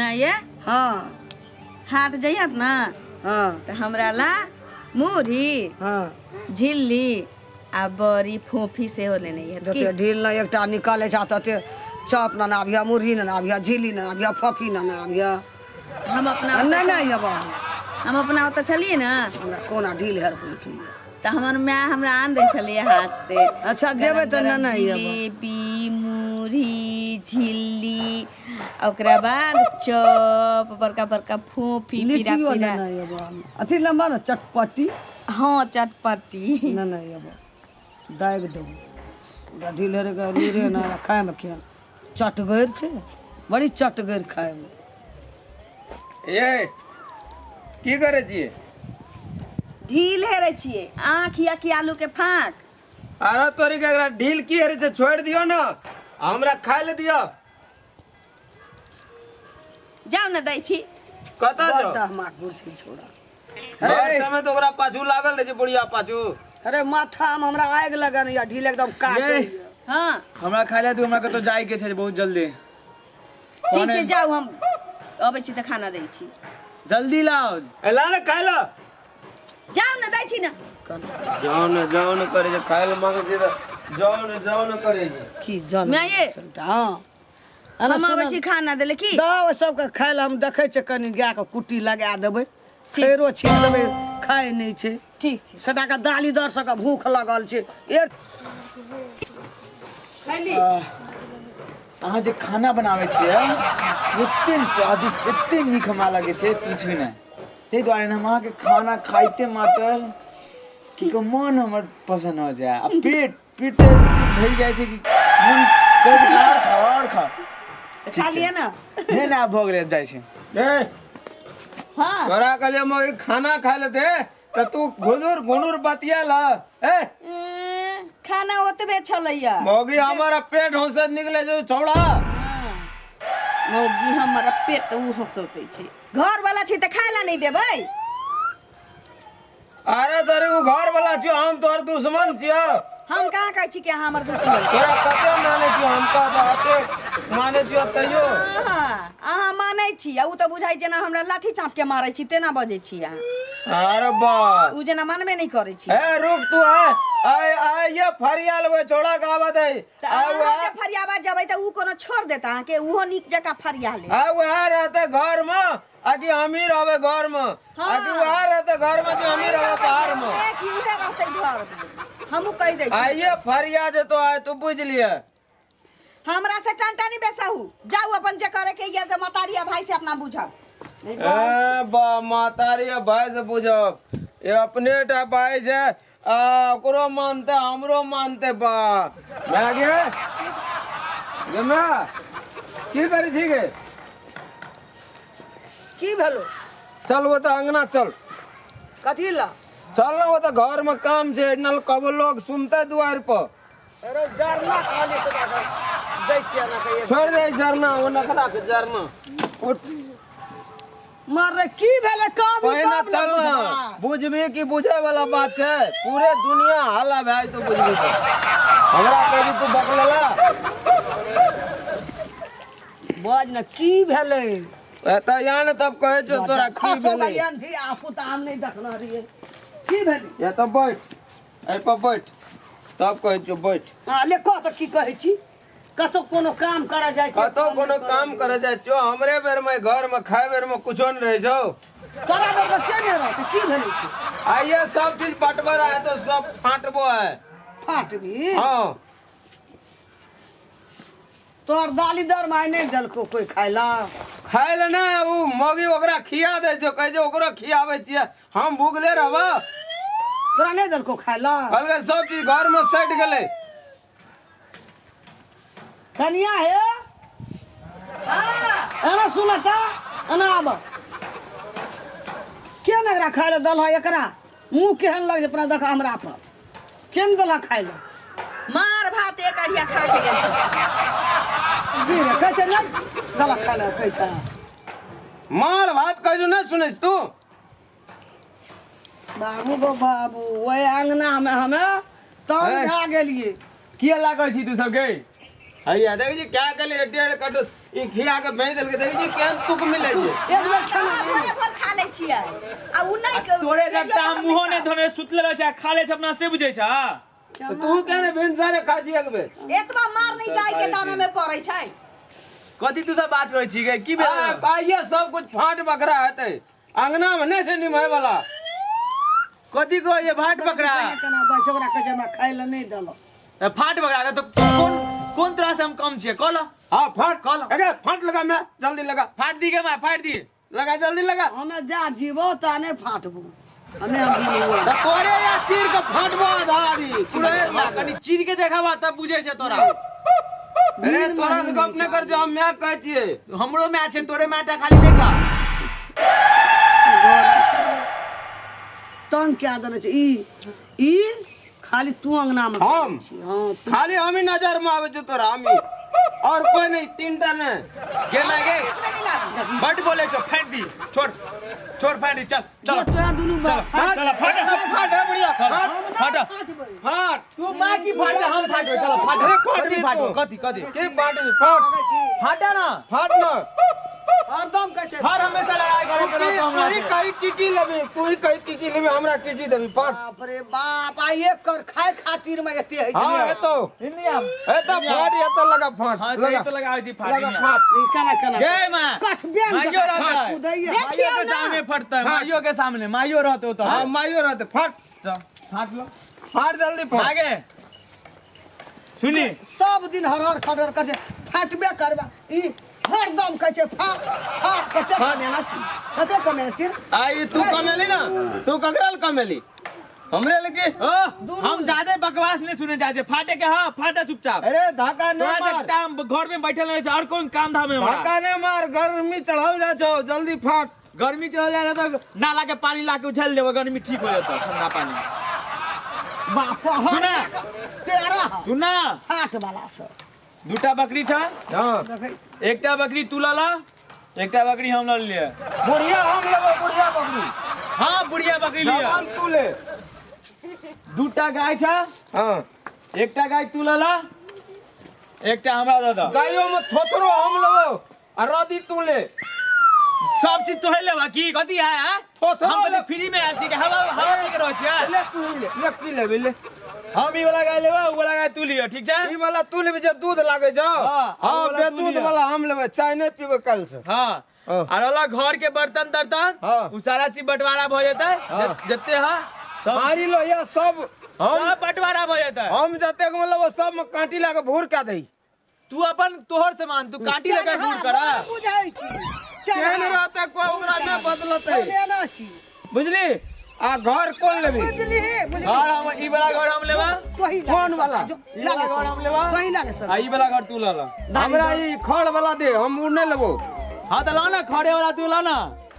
मैं ये हाँ हाट जइहत ना हाँ तऽ हमरा ला मुरही हाँ झिल्ली आ बड़ी फोफी सेहो लेने अइहत की जते ढील नहि एकटा निकालै छै तते चॉप ने आबिह मुरही ने आबिह झिल्ली ने आबिह फफी ने आबिह हम अपना नहि नहि अयबह हम अपना ओतऽ छलियै ने हमरा कोना ढील हेर की तऽ हमर माय हमरा आन दै छलियै हाट से अच्छा जेबै तऽ गरम ने गरम नहि अयबह जिलेबी मुरही झिल्ली आ ओकरा बाद चॉप बड़का बड़का फोफी पीरा लिट्टियो पीरा ने नहि अयबह अथी लम्बा ने चटपटी हाँ चटपटी नहि नहि अयबह दागि देबो ओकरा ढील हेरे के रे ने खायमे केहन चटगर छै बड़ी चटगर खायमे ए की करै छियै ढील हेरै छियै आँख या कि आलू के फाँक अरे तोरी के एकरा ढील की हेरै छै छोड़ि दियौ ने हमरा खाय ले दियौ जाउ ने दै छी कतऽ बड्ड जाउ हमाक कुर्सी छोड़ा हर समय तऽ ओकरा पाछू लागल रहै छै बुढ़िया पाछू अरे माथा में हमरा आगि लगन या ढील एकदम काटे ये। हाँ हमरा खाय ले तू हमरा कतौ जाय के छै बहुत जल्दी ठीक छै जाउ हम अबै छी तऽ खाना दै छी जल्दी लाओ एला ने खाय ले जाउ ने दै छी ने जाउ ने जाउ ने करै छै खाय ले मांगै छै तऽ जाउ ने जाउ ने करै छै की जन माय ये। हाँ एना हम अबै सुनल- छी खाना देले की दऽ सबके खाय लए हम देखै छियै कनि गायके कुट्टी लगा देबै खैरो छीन देबै खाइ नहि छै ठीक छै सटाके दाली दर सबके भूख लगल छै ए खैली अहाँ जे खाना बनाबै छियै एते स्वादिष्ट एते नीक हमरा लगै छै पूछू नहि ताहि दुआरे ने हम अहाँके खाना खाइते मात्र की कहू मन हमर पसन्द हो जाय आ पेट पेट तऽ एते भरि जाइ छै कि मन कहै छै आओर खाउ आओर खाउ तऽ खा लिअ ने नहि नहि आब भऽ गेलै आब जाइ छी ए हाँ तोरा कहलियै मौगी खाना खाय ले दे तऽ तू घुनुर घुनुर बतिया ल ए ए, खाना ओतबे छलैया मौगी हमारा पेट होसे निकले जो छौड़ा मौगी हमर पेट उ हंसौतै छै घर वाला छी तऽ खाय ला नहि देबै अरे तोरे उ घर वाला छियो हम तोहर दुश्मन छियो हम कहाँ कहै छी कि अहाँ हमर दुश्मन छी? तोरा कते माने छियो हम तऽ माने छियो तैयो अहाँ अहाँ मानै छी आ उ तऽ बुझाइ जेना हमरा लाठी चाँप के मारै छी तेना बजै छी अहाँ अरे बा उ जेना मानबे नहि करै छी ए रुक तू आय आय आय ये फरियाल वे छोड़ा के आवत है तऽ आय अहाँ जे फरियाबा जेबै तऽ उ कोनो छोड़ देता अहाँके उहो नीक जकाँ फरिया ले आय वह रहते घर में आकि हम ही रहबे घर में हाँ। आकि वह रहते घर में कि हम ही रहबे बाहर में कि उहे रहतै घर में हमहूँ कहि दै छी आइए फरिया जेतो आय तू बुझ लिए हमरा से टंटा नहीं बेसाहू जाऊ अपन जे करे के ये जे मतारी आ भाई से अपना बुझब ए बा मातारी आ भाई से बुझब ये अपने टा भाई से आ, ओकरो मानते हमरो मानते बा मैं गे गे मैं की करै छी गे की भेलो चल वो तऽ अंगना चल कथी ला चल ना वो तऽ घर में काम छै नल कब लोग सुनते दुआर पर अरे जरना खाली से दै छियै ना कहिए छोड़ दे जरना वो नखरा के जरना उठ मार रे की भेलै कभी पहिने तब ने चल ना बुझबा। बुझबी कि बुझे वाला बात छै पूरे दुनिया हाला भए तो बुझबी तो हमरा कहि तू बकलेला बाज ने की भेलै एतऽ यहाँ ने तब कहै छौ तोरा की खसो भेलै गेलियन धी आपू तऽ हम नहि देखने रहियै की भेलै या तऽ बैठ एहि पर बैठ तब कहै छियौ बैठ आ ले कह तऽ की कहै छी कतौ कोनो काम करऽ जाइ छी कतौ कोनो काम करे जाइ छियौ हमरे बेर में घर में खाय बेर में कुछो नहीं रहै छौ तोरा बेर में के नहि रहतै की भेलै छै आइए सब चीज बटबर है तो सब फाटबो है फाटबी हाँ तोहर दाली दर में आइ नहि देलको कोइ खाय ला खाय ले ना उ मौगी ओकरा खिया दै छौ कहै छै ओकरो खियाबै छियै हम भूखले रहब तोरा नहि देलको खाय ला कहलकै सब चीज घर में सटि गेलै कनिया हे एना सुन त एना आब के ने एकरा खाय लए देलह एकरा मुँह केहन लग अपना देख हमरा पर के ने देलह खाय लए मार भात एक अढ़िया खा के गेल छौ। की रे कहै छै नहि देलह खाय लए कहै छै माल भात कहै छौ नहि सुनै छी तू बाबू गो बाबू ओहि अङ्गनामे हमे तंग हे। भए गेलियै किया लागल छी तू सब गे हैया देखै छी क्या कहले 1.5 कटो ई खिया के भेज देलकै। देखै छी केहन तुक मिलै छै। एक बेर खाना भरे भर खा लै छियै आ उ नहि तोरे लगता हम मुँहो नहि धोने सुतले रहै छै आ खा लै छै अपना से बुझै छ। तऽ तू केने भिनसरे खा छी एक बेर? एतबा मार नहीं गाय के दाना में पड़ै छै। कथी तू सब बात करै छी गे? की भेल? आइए सब कुछ फाट बकरा हेतै। अंगना में नहीं छै निमहे वाला। कथी कहै छै फाट बकरा? केना बस ओकरा कहै छै हमरा खाय लए नहि देलक। तऽ फाट बकरा के तो कोन कोन तरह से हम कम छियै कहल? हाँ फाट कहल। अरे फाट लगा मैं जल्दी लगा। फाट दी के मैं फाट दी लगा जल्दी लगा। हमे जा जीवो ता नहि फाटबो। हमे हम जीवो। तऽ तोरे या चीर के फाटबो आधा आधी। पूरे कनी चीर के देखाबा तब बुझै छै तोरा। अरे तोरा से गप नहि कर जो हम मैं कहै छियै। हमरो my छै तोरे my टा खाली नहि छ। तंग क्या देने छै ई ई खाली तू अंगना में हम? हाँ खाली हम ही नजर में आबै छौ तोरा हम ही और कोई नहीं तीनटा नहीं गे my गे बीच में नहीं लाबी। बड बोले छौ फाट दी छोड़ छोड़ फाट दी चल चल तोरा दुनू चल चल फाट फाट है बढ़िया फाट फाट फाट तू माँ की फाट हम फाटबै चल फाट अरे फाट कथी दी फाटबै तू। कथी कथी की फाटबी फाट फाटा ना फाट ना हरदम कहै छै हर हमेशा लड़ाई करे के रहतो हमरा तू ही से। कही की की लेबी तू ही कही की की लेबी हमरा की की देबी फाट। बाप रे बाप आ एक कर खाय खातिर में एते होइ छै। हाँ एतो हिन्दी आब एतो फाट एतो लगा फाट हाँ लगा तो लगावे छी फाट लगा फाट ई केना केना गे माँ कठबे माइयो रहतै। कुदैया माइयो के सामने फटतै माइयो के सामने माइयो रहतै ओतऽ। हाँ माइयो रहते फाट चल, फाट लो फाट जल्दी फाट आगे सुनी सब दिन हर हर खडर करै छै फाटबे करबा ई हरदम कहै छै फाट फाट कते कमेना छी कते कमेना छी। आई तू कमेली ना तू ककरा ल कमेली हमरे लगे। ओ हम ज्यादा बकवास नहीं सुने चाहे फाटे के हाँ फाटा चुपचाप। अरे धक्का तोरा नहीं मार जगता हम घर में बैठल रहे छै और कोन काम धाम है हमरा? धक्का नहीं मार गर्मी चढ़ल जा छौ जल्दी फाट। गर्मी चढ़ल जा रहा तो नाला के पानी ला के उछल देबो गर्मी ठीक हो जाता ठंडा पानी। बाप हर सुना। तेरा सुना फाट वाला सब दूटा बकरी छ। हां एकटा बकरी तू लला एकटा बकरी हम ल लिए। बुढ़िया हम लेबो बुढ़िया बकरी। हां बुढ़िया बकरी लिया जवान तू ले। दूटा गाय छ। हां एकटा गाय तू लला एकटा हमरा दऽ दऽ। गायो में थोथरो हम लेबो आ रदी तू ले। सब चीज तोहे लेबा की कथी है हैं? थोथरो हम ले। कथी फ्री में आयल छी कि हवा हवा पी के रहै छियै? ले तू ले ले की लेबी ले। हम ई वाला गाय लेबै उ वाला गाय तू लिअ ठीक छै? ई वाला तू लेबी जे दूध लागे छौ। हाँ, हां उ वाला तू बेदूध लिअ। वाला हम लेबै चाय नहीं पीबै कल से। हाँ हाँ। और वाला घर के बर्तन तर्तन हाँ। उ सारा चीज बंटवारा भ जेतै। हाँ। जते हाँ सब मारी लो या सब हम सब बंटवारा भ जेतै। हम जतेक मतलब वो सब में कांटी लाके भूर का दही। तू अपन तोहर सामान तू कांटी लगा दूर करा। बुझै छी चैन रहते कोई ओकरा नहीं बदलते लेना छी बुझली। आ घर कोन लेबी? बुझली बुझली घर हम ई वाला घर हम लेबा तोही कौन वाला? ई वाला घर हम लेबा तोही लागे सब आ ई वाला घर तू ल ल। हमरा ई खड़ वाला दे हम उ नहीं लेबो। हाँ तो ला ना खड़े वाला तू ला ना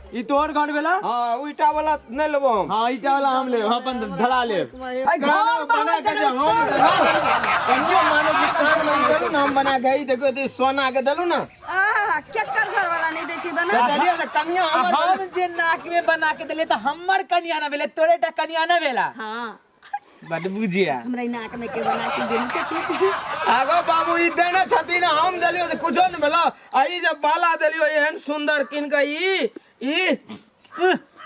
ई तोहर घर भेला। हाँ उ ईटा वाला नहीं लेबो हम। हाँ ईटा वाला हम लेब हम अपन धरा लेब। आई घर बना के जे हम कहियो मानो कि कान में देलू ना हम बना के ई देखो ई सोना के देलू ना। आहा केकर घर वाला नहीं दै छै बना। तऽ देलियै तऽ कनिया हमर हम जे नाक में बना के देलियै तऽ हमर कनिया ना भेलै तोरे टा कनिया ना भेला। हां बड बुझिया हमरा ई नाक में के बना के देली छथिन। आगो बाबू ई देने छथिन हम देलियो तऽ कुछो नहीं भेलो। आ ई जे बाला देलियो एहन सुंदर किन के ई ई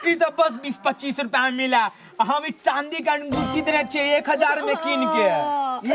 ई तऽ बस 20-25 रुपया में मिला। हम ई चांदी के अंगूठी देने छियै 1000 में कीन के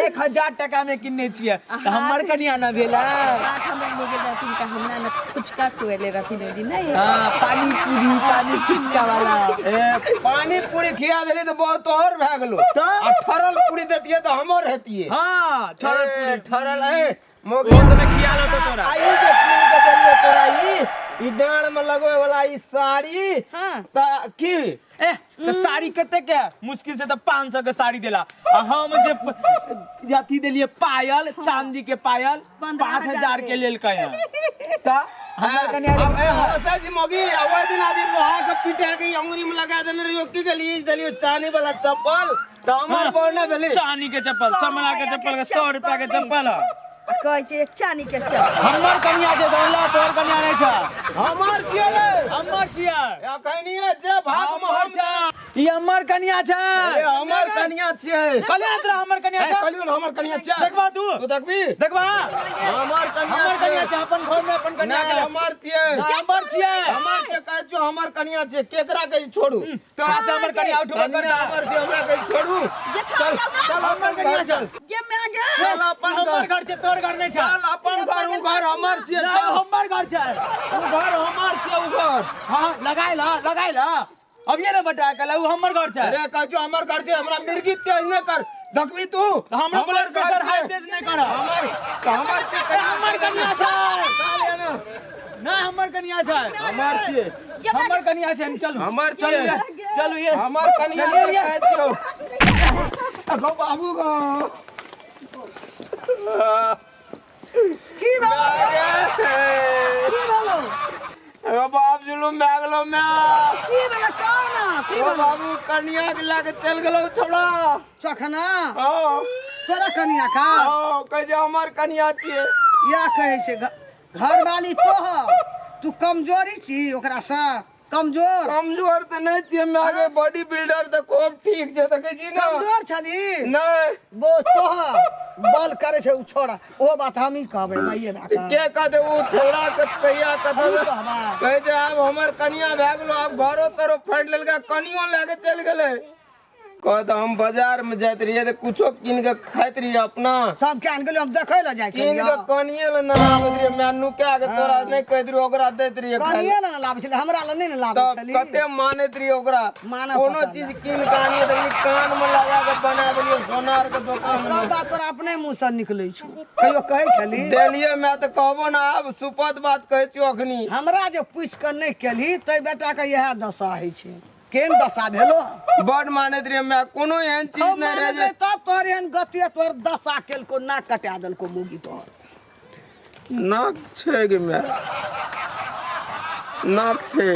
1000 टका में किनने छियै तऽ हमर कनिया ना भेला। बात हमरा ले गेल रहथिन तऽ हमरा न फुचका खुएले रहथिन ओहि दिन नहीं। हाँ पानी पूरी पानी फुचका वाला। ए पानी पूरी खिया देली तऽ बहुत तोहर भए गेलो। आ ठरल पूरी देतियै तऽ हमर हेतियै। हाँ ठरल पूरी ठरल ए मोगी ओ समय खिया लेतौ तोरा। आ ई जे कीन के देलियै तोरा ई ई डाँड़ में लगवे वाला ई साड़ी। हाँ। त की ए त साड़ी कते के मुश्किल से त 500 के साड़ी देला आ हम जे अथी देलिए पायल चांदी के पायल 5000 के लेलकै हन त हमरा कन्या अब ए हंसै छी मोगी आ ओहि दिन आज लोहा के पिटा के अंगुरी में लगा देने रहियो की गेली देलियो चांदी वाला चप्पल त हमर पौने भेली चांदी के चप्पल चमड़ा के चप्पल के 100 रुपया के चप्पल है। कहै छै चानी के चप्पल हमर कन्या जे दौला तोहर कन्या नहीं छ हमर छियै रे हमर छियै अखनी जे भाग में हमर हम छ। ई हमर कनिया छै। अरे हमर कनिया छियै। कहलियै ने तोरा हमर कनिया छै। कहलियौ ने हमर कनिया छियै। देखबा तू। तू देखबी? देखबा। हमर कनिया, हमर कनिया छै। अपन घर में अपन कनिया नहि, के हमर छियै। हमर छियै। हमर छियै, कहै छियौ हमर कनिया छियै। केकरा कहै छोड़ू? तोरा से हमर कनिया उठबे कनिया करता। हमर छियै, हमरा कहै छोड़ू। चल चल हमर कनिया चल। गे मैं गे। चल अपन हमर घर। घर छै, तोर घर नहि छै। चल अपन घर, उ घर हमर छियै। नहि, चल हमर घर छै। उ घर हमर छियै, उ घर। हाँ, लगाय ला, लगाय ला। अब ये ने बता के उ हमर घर छै। अरे कहै छियौ हमर घर छियै, हमरा मिर्गी के एहने कर। देखबी तू? हमरा ब्लड प्रेशर हाई तेज नहि कर। हमर हमर छियै, हमर कनिया छै। चल एने। नहि, हमर कनिया छै। हमर छियै। हमर कनिया छै। चलू हमर चलू छियै। ये, चलू ये। हमर कनिया छियै, कहै छियौ। अगो बाबू गो। की भेलो? की भेलो? अगो बाप जुलूम भए गेलो मैं। की भेलो कहू ना, की ओ भेलो? बाबू कनिया के लए के चलि गेलौ छोड़ा। चखना हाँ। तोरा कनिया का? हाँ, कहै छै हमर कनिया छियै। इएह कहै छै घरवाली तोहर, तू कमजोरी छी ओकरा से? कमजोर? कमजोर तऽ नहि छियै मैं गे, बॉडी बिल्डर तऽ खूब ठीक छै, देखै छी ने। कमजोर छली? नहि। बो तोहर बल करे छै उ छोड़ा, ओ बात हमही कहबै माइये भए कऽ। के कहतै उ छोड़ा के कहिया कतऽ? हमही कहबै। कहै छै आब हमर कनिया भए गेलो, आब घरो तरो फाड़ि लेलकै, कनियो लए के चलि गेलै। कहत हम बाजार में जाइत रहियै तऽ कुछो कीन के खाइत रहियै अपना। सब के आन गेलियै, हम देखै लए जाइ कीन के छलियै। कनिये लए नहि लाबैत रहियै मैं, नुका के तोरा नहि कहैत रहियै, ओकरा दैत रहियै खाय लए। कनिये लए ने लाबै छलै, हमरा लए नहि ने लाबै तब छली। कते मानैत रहियै ओकरा। मानऽ कोनो पता चीज कीन के आनियै तऽ कान में लगा के बना देलियै सोनार के दोकान में। सब बात तोरा अपने मुँह से निकलै छौ, कहियो कहै छली? देलियै मैं तऽ कहबो ना, आब सुपत बात कहै छियौ अखनी। हमरा जे पूछि कऽ नहि केलही तै बेटा के इएह दशा होइ छै। केहन दशा भेलो? बड मानैत रहियै मैं, कोनो एहन चीज हम नहि रहै मानबै जे तब तोहर एहन गति, तोहर दशा केलको, नाक कटा देलको मुगी तोहर। नाक छै गे मैं, नाक छै।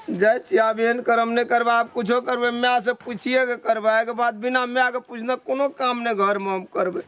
जाइ छियै आब एहन करम नहि करबै, आब कुछो करबै माय से पुछिए के करबै। एहिके बाद बिना माय के पुछने कोनो काम नहि घर में हम करबै।